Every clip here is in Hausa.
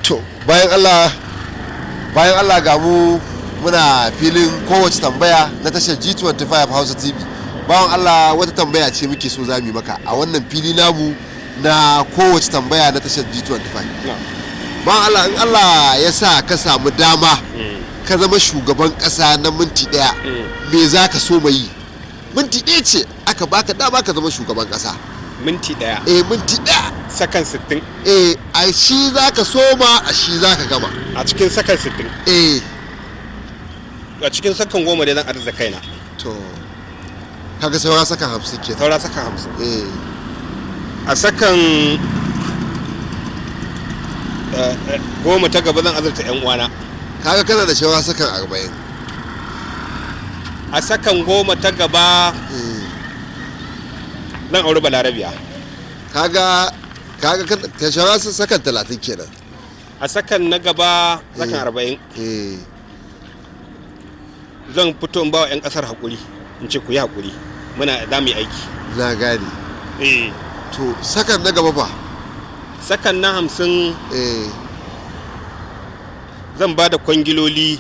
To, bayan Allah, bayan Allah, ga mu muna filin kowace tambaya na tashar G25 Hausa TV. Bayan Allah, wata tambaya ce muke so za mu yi maka a wannan fili namu na kowace tambaya na tashar G25. Bayan Allah, in Allah ya sa ka samu dama ka zama shugaban kasa na minti 1, me za ka so mai yi? Minti 1 ce aka baka dama ka zama shugaban kasa. Minti 1? Eh, minti 1. Sakan 60? Eh, a shi za ka soma, a shi za ka gama. A cikin sakan 60? Eh. A cikin sakan 10 dai zan arzuta kaina. To, kaga saura sakan 50 kenan. Saura sakan 50. Eh. A sakan 10 ta gaba zan azurta yan uwana. Kaga kana da saura sakan 40. A sakan 10 ta gaba zan auri Balarabiya. Kaga ka saura sakan 30 kenan. A sakan na gaba, sakan 40, zan fito in ba wa 'yan kasar haƙuri, in ce ku yi haƙuri, muna za mu yi aiki. Na gane. Eh. To, sakan na gaba fa? Sakan na 50, zan ba da kwangiloli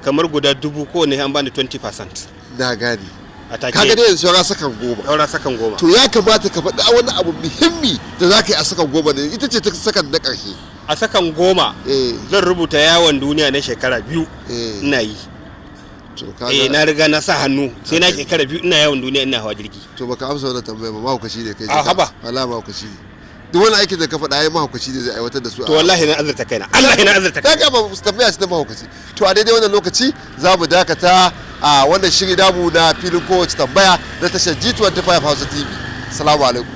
kamar guda 1000, kowane an bani 20%. Na gane. A take. Kaga dai yanzu saura sakan 10. Saura sakan 10. To, ya kamata ka faɗi wani abu muhimmi da za ka yi a sakan 10 ne, ita ce ta sakan na ƙarshe. A sakan 10, zan rubuta yawon duniya na shekara 2 ina yi. To, kaga Eh, na riga na sa hannu, sai na shekara 2 ina yawon duniya, ina hawa jirgi. To, baka amsa wannan tambaya ba, mahaukaci ne kai. A, haba. Wallahi mahaukaci ne. Duk wani aikin da ka faɗa ai mahaukaci ne zai aiwatar da su. To, wallahi na azurta kaina, Allah na azurta kaina. Kaga ba tambaya ce ta mahaukaci. To, a daidai wannan lokaci za mu dakata a wannan shiri namu na filin kowace tambaya na tashar G25 Hausa TV. Salamu alaikum.